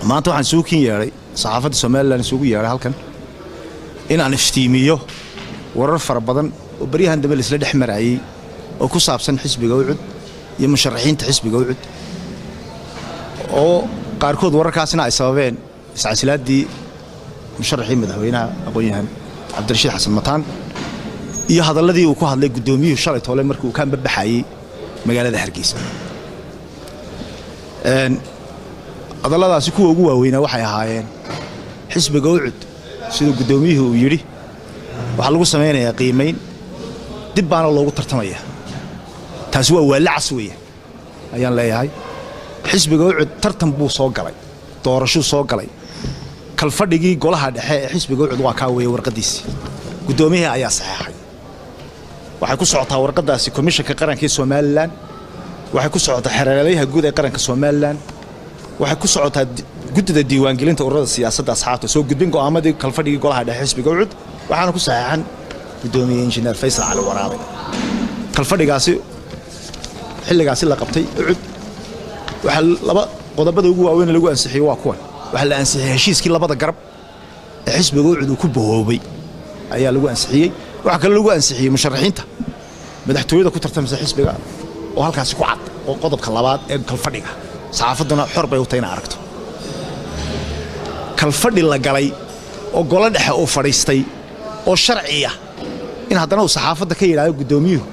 Maanta waxaan isugu kin yeedhay saxaafadda Somalilan, isugu yeedhay halkan inaan iftiimiyo warar fara badan oo baryahan dambe laisla dhex maraayey oo ku saabsan xisbiga UCUD iyo musharaxiinta xisbiga UCUD, oo qaarkood wararkaasina ay sababeen iscasilaaddii musharaxii madaxweynaha, aqoon-yahan Cabdirashiid Xasan Mataan, iyo hadalladii uu ku hadlay guddoomiyuhu shalay toole markii uu ka ambabaxayey magaalada Hargeysa. Hadalladaasi kuwa ugu waaweynaa waxay ahaayeen xisbiga UCUD, siduu guddoomiyuhu uu yidhi, waxaa lagu samaynayaa qiimayn, dib baana loogu tartamaya. Taasi waa waalacas weeye ayaan leeyahay. Xisbiga UCUD tartan buu soo galay, doorashuu soo galay. Kalfadhigii golaha dhexe ee xisbiga UCUD waa kaa weeye warqaddiisii, guddoomiyihii ayaa saxeexay. Waxay ku socotaa warqaddaasi Komishanka Qaranka ee Somalilan, waxay ku socotaa xeeralyaha guud ee qaranka Somalilan, waxay ku socotaa guddida diiwaangelinta ururada siyaasadda asxaabta, soo gudbin go'aamadii kalfadhigii golaha dhexe xisbiga UCUD. Waxaana ku saxeexan guddoomiye Injineer Faysal Cali Waraabe. Kalfadhigaasi xilligaasi la qabtay UCUD, waxaa laba qodobada ugu waaweyn lagu ansixiyey waa kuwan. Waxaa la ansixiyey heshiiskii labada garab ee xisbiga UCUD uu ku bahoobay ayaa lagu ansixiyey. Waxaa kaloo lagu ansixiyey musharaxiinta madaxtooyada ku tartamaysa xisbiga oo halkaasi ku cad, oo qodobka labaad ee kalfadhiga. Saxaafadduna xor bay u tahay ina aragto kalfadhi la galay oo golo dhexe uu fadhiistay oo sharciya, in haddana uu saxaafadda ka yidhaahdo guddoomiyuhu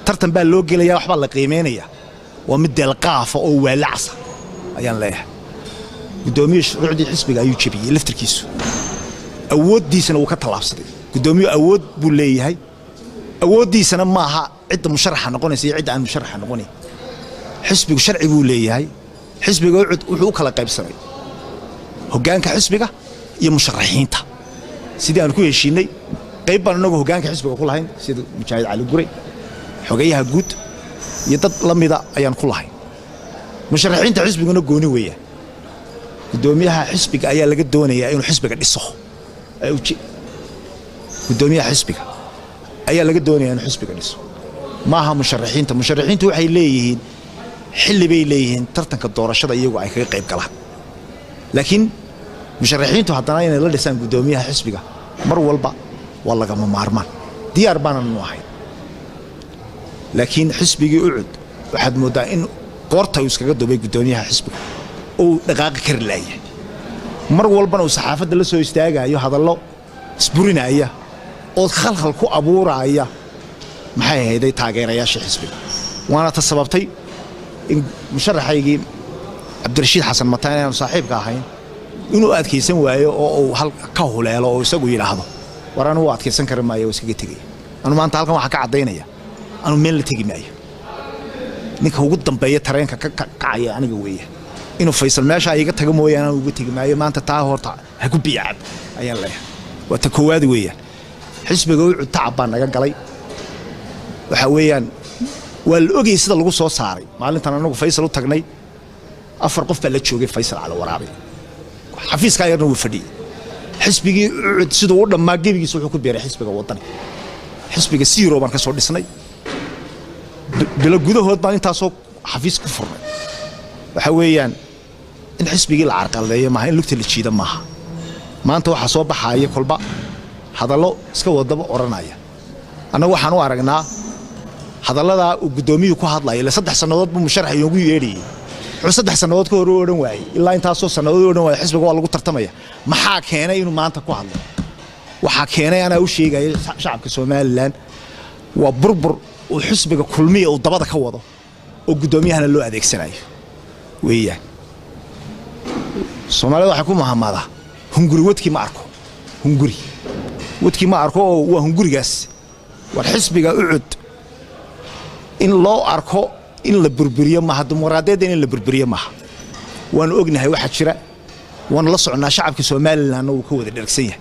tartan baa loo gelaya, waxbaa la qiimaynaya, waa mid deelqaafa oo waalacsa ayaan leeyahay. Guddoomiyuhu shuruucdii xisbiga ayuu jebiyey laftirkiisu, awooddiisana wuu ka tallaabsaday. Guddoomiyuhu awood buu leeyahay, awooddiisana maaha cidda musharaxa noqonaysa iyo cidda aan musharaxa noqonayn. Xisbigu sharci buu leeyahay. Xisbiga UCUD wuxuu u kala qaybsamay hoggaanka xisbiga iyo musharaxiinta. Sidii aan ku heshiinay, qayb baan inagu hoggaanka xisbiga ku lahayn, sida Mujaahid Cali Guray, xogayaha guud iyo dad la mida ayaan ku lahayn. Musharaxiinta xisbiguna gooni weeyaan. Guddoomiyaha xisbiga ayaa laga doonayaa inuu xisbiga dhiso. Guddoomiyaha xisbiga ayaa laga doonayaa inuu xisbiga dhiso, maaha musharaxiinta. Musharaxiintu waxay leeyihiin xilli bay leeyihiin tartanka doorashada iyagu ay kaga qayb galaan, laakiin musharaxiintu haddana inay la dhisaan guddoomiyaha xisbiga mar walba waa lagama maarmaan, diyaar baananu ahayn. Laakiin xisbigii UCUD waxaad mooddaa in qoorta uu iskaga dubay guddoomiyaha xisbiga, uu dhaqaaqi kari laaya, mar walbana uu saxaafadda la soo istaagayo hadallo isburinaya oo khalkhal ku abuuraaya, maxay ahayday, taageerayaasha xisbiga. Waana ta sababtay in musharaxaygii Cabdirashiid Xasan Mataan, inaanu saaxiibka ahayn, inuu adkaysan waayo oo uu hal ka huleelo oo isagu yidhaahdo, "War, anugu adkaysan kari maayo oo iskaga tegaya." Anu maanta halkan waxaan ka caddaynaya, anu meel la tegi maayo. Ninka ugu dambeeya tareenka ka kacaya aniga weeye. Inuu Faysal meesha iga tago mooyaane, anu uga tegi maayo. Maanta taa horta ha ku biyacab ayaan leeyahay. Waa ta koowaad weeyaan. Xisbiga UCUD tacab baa naga galay. Waxaa weeyaan waa la ogayay sida lagu soo saaray. Maalintan anagu Faysal u tagnay, afar qof baa la joogay Faysal Cali Waraabe, xafiiskaa yarna wuu fadhiyey. Xisbigii UCUD siduu u dhammaa gebigiisa wuxuu ku biiray xisbiga Waddani. Xisbiga zero baan ka soo dhisnay, bilo gudahood baan intaasoo xafiis ku furnay. Waxaa weeyaan in xisbigii la carqaladeeyo maaha, in lugta la jiida maaha. Maanta waxaa soo baxaaya kolba hadallo iska wadaba odhanaya. Annagu waxaan u aragnaa hadalladaa uu guddoomiyuhu ku hadlaya, ille 3 sannadood buu musharax inoogu yeedhayey. Wuxuu 3 sannadood ka hor u odhan waayey, ilaa intaasoo sannadood u odhan waayey xisbiga waa lagu tartamaya, maxaa keenay inuu maanta ku hadlo? Waxaa keenay anaa u sheegaya shacabka Somalilan: waa burbur uu xisbiga Kulmiya uu dabada ka wado oo guddoomiyahana loo adeegsanayo weeyaan. Soomaalida waxay ku mahamaadaa, "Hunguri wadkii ma arko." Hunguri wadkii ma arko oo waa hungurigaas. War, xisbiga UCUD in loo arko in la burburiyo maaha, dimuqraadiyadda in la burburiyo maaha. Waanu ognahay waxaa jira, waanu la soconnaa, shacabka Somalilandna wuu ka wada dhergsan yahay.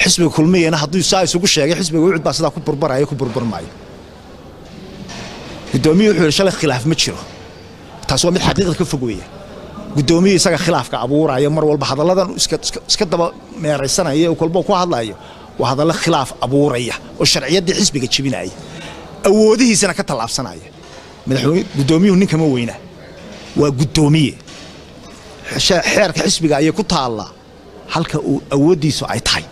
Xisbiga Kulmiyana hadduu saa isugu sheegay xisbiga UCUD baa sidaa ku burburaya, ku burburmaayo. Guddoomiyuhu wuxuu yidhi shalay khilaaf ma jiro. Taas waa mid xaqiiqda ka fog weeya. Guddoomiyu isaga khilaafka abuuraya mar walba. Hadalladan iska daba meeraysanaya kolba ku hadlayo waa hadallo khilaaf abuuraya oo sharciyaddii xisbiga jebinaya, awoodihiisana ka tallaabsanaya. Madaxweyne guddoomiyuhu ninkama weyna, waa guddoomiye. Xeerka xisbiga ayay ku taallaa halka uu awooddiisu ay tahay.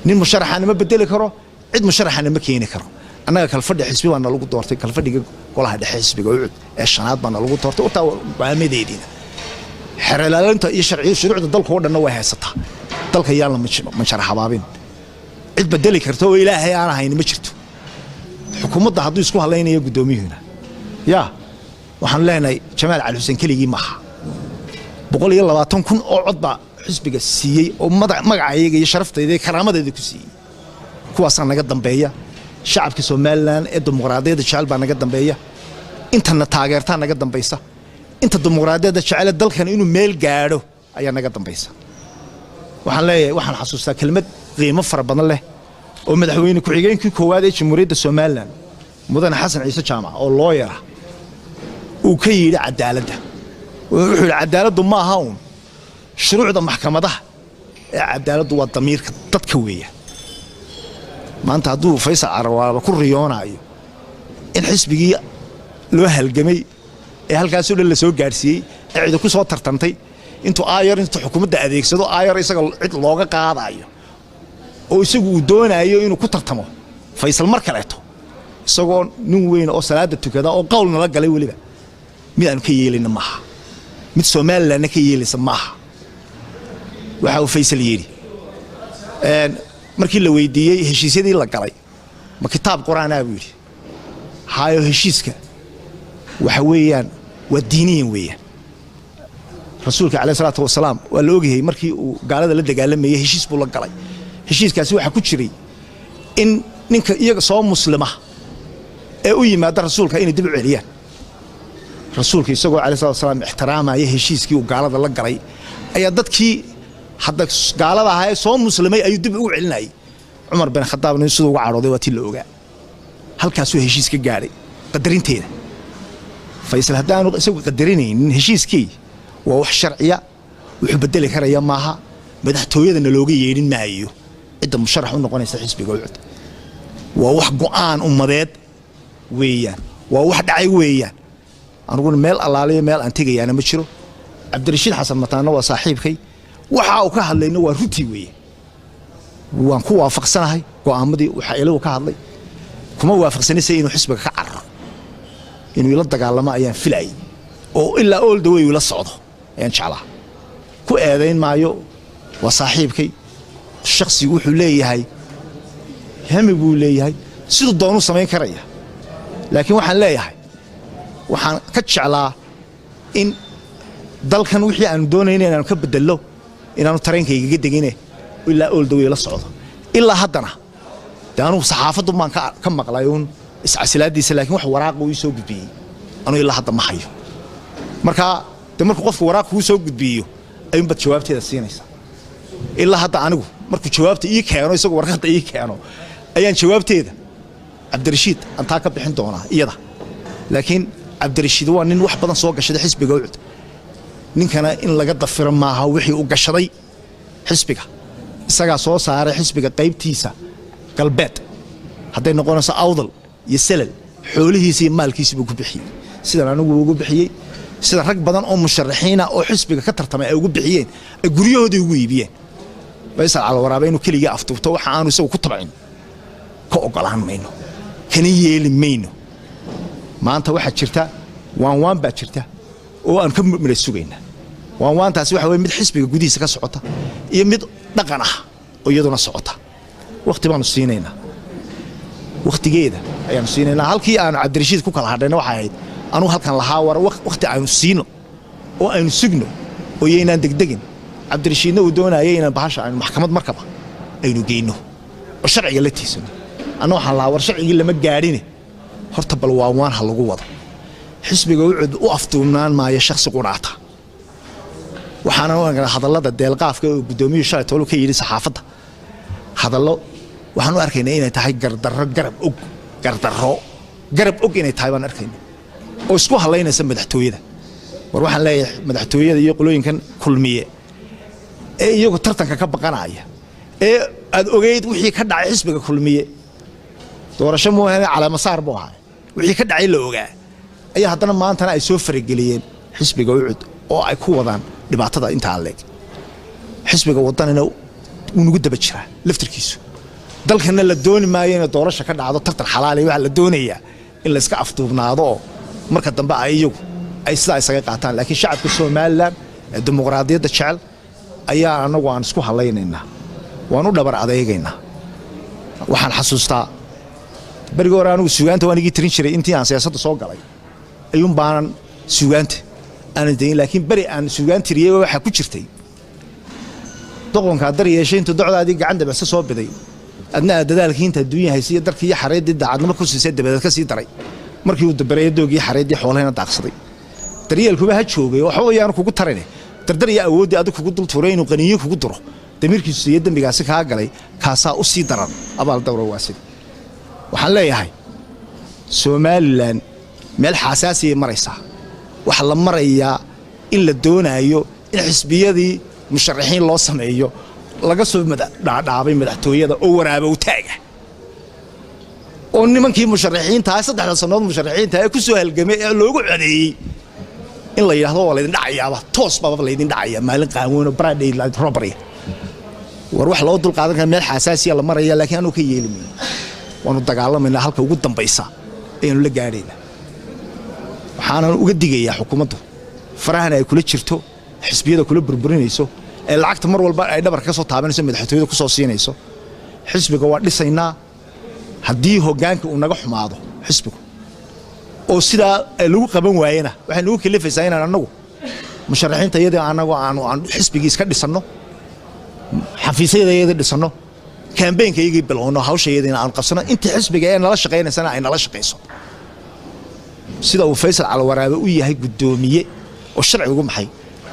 Nin musharaxana ma bedeli karo, cid musharaxana ma keeni karo. Annaga kalfadhi xisbi baa nalagu doortay, kalfadhiga golaha dhexe xisbiga UCUD ee shanaad baa nalagu doortay. Utaa go'aamadeediina xeer ilaalinta iyo sharciyo shuruucda dalka oo dhanna way haysataa. Dalka yaan la manshara habaabin. Cid bedeli karta oo Ilaahay aan ahayn ma jirto. Xukuumadda hadduu isku hadlaynayo guddoomiyuhuna, yaa waxaan leenahay Jamaal Cali Xuseen keligii maaha. 120,000 oo cod baa xisbiga siiyey oo magacayaga iyo sharaftayda iyo karaamadeeda ku siiyey. Kuwaasaa naga dambeeya. Shacabka Somalilan ee dimuqraadiyadda jecel baa naga dambeeya. Intana taageertaa naga dambaysa. Inta dimuqraadiyadda jecele dalkan inuu meel gaadho ayaa naga dambaysa. Waxaan leeyahay, waxaan xasuustaa kelmad qiimo fara badan leh oo madaxweyne ku-xigeenkii koowaad ee Jamhuuriyadda Somalilan, mudane Xasan Ciise Jaamac, oo looyara, uu ka yidhi cadaaladda. Wuxuu yidhi, "Cadaaladdu ma aha uun shuruucda maxkamadaha ee cadaaladdu waa damiirka dadka weeyaan." Maanta hadduu Faysal Cali Waraabe ku riyoonaayo in xisbigii loo halgamay ee halkaasoo dhan la soo gaadhsiiyey ee cidi ku soo tartantay intuu aayar intuu xukuumadda adeegsado aayar isaga cid looga qaadaayo oo isagu uu doonaayo inuu ku tartamo Faysal mar kaleeto, isagoo nin weyn oo salaada tukada oo qowlna la galay weliba, mid aanu ka yeelayna maaha, mid Somalilandna ka yeelaysa maaha. Waxa uu Faysal yidhi markii la weydiiyey heshiisyadii la galay ma kitaab Qur-aanaa, buu yidhi, "Hayo, heshiiska waxa weeyaan waa diiniyan weeyaan." Rasuulka caleyh salaatu wasalaam waa la ogyahay, markii uu gaalada la dagaalamayay heshiis buu la galay. Heshiiskaasi waxaa ku jiray in ninka iyaga soo muslima ee u yimaada rasuulka inay dib u celiyaan. Rasuulka isagoo caleyh salatu wasalaam ixtiraamaya heshiiskii uu gaalada la galay ayaa dadkii hadda gaalada ahaa ee soo muslimay ayuu dib ugu celinayay. Cumar bin Khadaabna siduu uga cadhooday waa tii la ogaa. Halkaasuu heshiis ka gaadhay qadarinteeda. Faysal haddaanu isagu qadarinaynin heshiiskii, waa wax sharciya, wuxuu bedeli karaya maaha. Madaxtooyadana looga yeedhin maayo cidda musharax u noqonaysa xisbiga UCUD. Waa wax go'aan ummadeed weeyaan, waa wax dhacay weeyaan. Aniguna meel allaaliyo meel aan tegayaana ma jiro. Cabdirashiid Xasan Mataano waa saaxiibkay. Waxa uu ka hadlayna waa runtii weeye. Waan ku waafaqsanahay go'aamadii waxa ilagu ka hadlay. Kuma waafaqsanaysa inuu xisbiga ka cararo. Inuu ila dagaalamo ayaan filayay oo ilaa all the way ila socdo ayaan jeclaa. Ku eedayn maayo, waa saaxiibkay. Shaksigu wuxuu leeyahay hami buu leeyahay, siduu doonuu samayn karaya. Laakiin waxaan leeyahay, waxaan ka jeclaa in dalkan wixii aanu doonayna inaanu ka bedello inaanu tareenka igaga degine ilaa all the way la socdo. Ilaa haddana dee anugu saxaafaddu baan ka maqlay uun iscasilaadiisa, laakiin wax waraaq uu ii soo gudbiyey anuu ilaa hadda ma hayo. Markaa dee markuu qofku waraaq kuu soo gudbiyo ayuunbaad jawaabteeda siinaysaa. Ilaa hadda anigu markuu jawaabta ii keeno, isagu warqadda ii keeno, ayaan jawaabteeda Cabdirashiid aan taa ka bixin doonaa iyada. Laakiin Cabdirashiid waa nin wax badan soo gashaday xisbiga UCUD. Ninkana in laga dafiro maaha wixii uu gashaday xisbiga. Isagaa soo saaray xisbiga qaybtiisa galbeed, hadday noqonayso Awdal iyo Selal. Xoolihiisa iyo maalkiisi buu ku bixiyey, sidan anigu ugu bixiyey, sida rag badan oo musharaxiina oo xisbiga ka tartamay ay ugu bixiyeen, ay guryahoodii ugu iibiyeen. Faysal Cali Waraabe inuu keligii afduubto waxa aanu isagu ku tabcin ka ogolaan mayno, kana yeeli mayno. Maanta waxaa jirta waan waan baa jirta oo aan ka midha sugaynaa. Waan waantaasi waxa weye mid xisbiga gudihiisa ka socota iyo mid dhaqan ah oo iyaduna socota. Wakhti baanu siinaynaa, wakhtigeeda ayaanu siinaynaa. Halkii aanu Cabdirashiid ku kala hadhayna waxay ahayd anugu halkan lahaa, war wakhti aynu siino oo aynu sugno oo yaynaan degdegin. Cabdirashiidna uu doonayay inaan bahasha aynu maxkamad markaba aynu geyno oo sharciga la tiisano. Anna waxaan lahaa, war sharcigii lama gaadhine, horta bal waan waan ha lagu wado. Xisbiga UCUD u afduubnaan maayo shakhsi qudhaata. Waxaana u arkaa hadallada deelqaafka oo guddoomiyuhu shalay toolu ka yidhi saxaafadda, hadallo waxaan u arkaynaa inay tahay gardarro garab og, gardarro garab og inay tahay baan arkayna, oo isku hadlaynaysa madaxtooyada. War waxaan leeyahay madaxtooyada iyo qolooyinkan Kulmiye ee iyagu tartanka ka baqanaya ee aad ogeyd wixii ka dhacay xisbiga Kulmiye, doorasho mooyaane caleemasaar buu ahaa, wixii ka dhacay la ogaa, ayaa haddana maantana ay soo farageliyeen xisbiga UCUD oo ay ku wadaan Dhibaatada intaa leeg xisbiga Wadanina wuu nagu daba jiraa laftarkiisu. Dalkana la dooni maayo inay doorasha ka dhacdo tartan xalaali. Waxaa la doonayaa in layska afduubnaado oo marka dambe ay iyagu ay sidaa isaga qaataan. Laakiin shacabka Somaliland ee dimuqraadiyadda jecel ayaa annagu aan isku hallaynaynaa, waan u dhabar adeegaynaa. Waxaan xasuustaa berigii hore anigu suugaanta waan igii tirin jiray. Intii aan siyaasadda soo galay ayuun baanan suugaanta aanan dayin, laakiin beri aan suugaan tiriyey waxaa ku jirtay: "Doqonkaa dar yeeshay intuu docdaadii gacan dabacse soo biday, adna aad dadaalkii inta adduunya haysay iyo darkii iyo xareeddii daacadnimo ku siisay, dabadeed ka sii daray markii uu dabareeyo doogii xareeddii, xoolahayna daaqsaday. Daryeelkuba ha joogay, waxba yaanu kugu tarine, dardar iyo awooddii adig kugu dul tuuray inuu qaniinyo kugu duro, damiirkiisu siiyo dembigaasi kaa galay, kaasaa u sii daran abaal dawra." Waa sida waxaan leeyahay, Somaliland meel xasaasiyay maraysaa. Waxaa la marayaa in la doonaayo in xisbiyadii musharaxiin loo sameeyo laga soo dhaadhaabay madaxtooyada oo waraaba u taaga, oo nimankii musharaxiintaa 3da sannood musharaxiinta ee ku soo halgamay ee loogu codeeyey in la yidhahdo waa laydin dhacayaaba, toos baaba laydin dhacaya maalin qaawan oo broad daylight robbery. War wax loo dul qaadan kara, meel xasaasiya la maraya, laakiin aanu ka yeeli mayno. Waanu dagaalamaynaa, halka ugu dambaysa ayaanu la gaadhaynaa. Waxaanan uga digayaa xukuumaddu farahana ay kula jirto xisbiyada kula burburinayso ee lacagta mar walba ay dhabarka ka soo taabanayso, madaxtooyada ku soo siinayso. Xisbiga waa dhisaynaa. Haddii hoggaanka uu naga xumaado xisbigu oo sidaa lagu qaban waayena, waxay nagu kalifaysaa inaan annagu musharaxiinta iyadii annagu aanu aan xisbigii iska dhisanno, xafiisyada iyadii dhisanno, campaignka iyagii bilowno, hawsha iyadiina aanu qabsano, inta xisbiga ee nala shaqaynaysana ay nala shaqayso. Sida uu Faysal Caliwaraabe u yahay guddoomiye oo sharci ugu maxay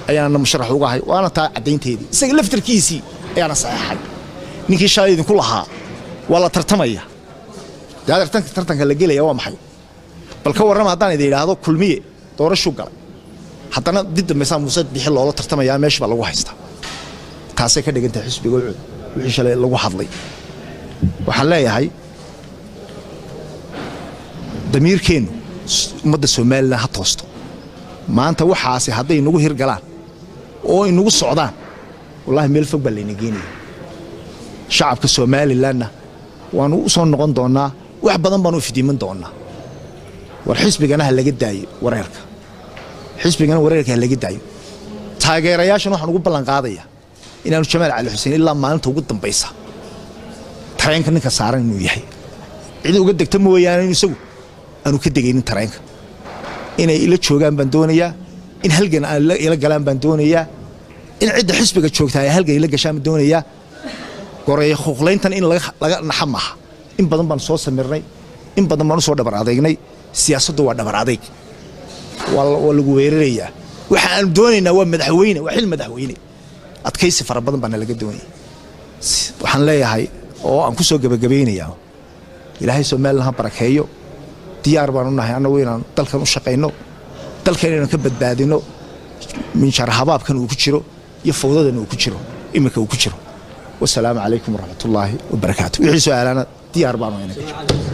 ayaana musharax uga ahay, waana taa caddaynteedii. Isaga laftarkiisii ayaana saxeexay. Ninkii shalay idinku lahaa waa la tartamaya, dee adeer tartanka la gelaya waa maxay? Bal ka warrama haddaan idin idhaahdo Kulmiye doorashuu galay, haddana dib dambaysaa Muuse Bixi loola tartamayaa, meesha baa lagu haystaa. Taasay ka dhigan tahay xisbiga UCID wixii shalay lagu hadlay. Waxaan leeyahay damiirkeennu ummadda Somaliland ha toosto. Maanta waxaasi hadday inagu hirgalaan oo inagu socdaan, wallahi meel fog baa layna geenaya. Shacabka Somalilandna waanu u soo noqon doonnaa, wax badan baanu ifidiiman doonnaa. War xisbigana ha laga daayo wareerka, xisbigana wareerka ha laga daayo. Taageerayaashan waxaan ugu ballan qaadaya inaanu Jamaal Cali Xuseen ilaa maalinta ugu dambaysa tareenka ninka saaran inuu yahay, cid uga degta mooyaane in isagu aanu ka degaynin tareenka. Inay ila joogaan baan doonayaa, in halgan aan ila galaan baan doonayaa, in cidda xisbiga joogtaa ay halgan ila gashaan baan doonayaa. Goreeyo khuuqlayntan in laga naxa maaha. In badan baan soo samirnay, in badan baan u soo dhabar adeegnay. Siyaasaddu waa dhabar adeyg, waa lagu weerarayaa. Waxa aanu doonaynaa waa madaxweyne, waa xil madaxweyne. Adkaysi fara badan baana laga doonaya. Waxaan leeyahay oo aan ku soo gebagabaynayaa, Ilaahay Somaliland ha barakeeyo. Diyaar baanu nahay annagu inaan dalkan u shaqayno, dalkan inaan ka badbaadino minjar habaabkan uu ku jiro iyo fawdadan uu ku jiro iminka uu ku jiro. Wasalaamu calaykum waraxmatullaahi wabarakaatu. Wixii su-aalaana diyaar baanu inaan ka jawaabo.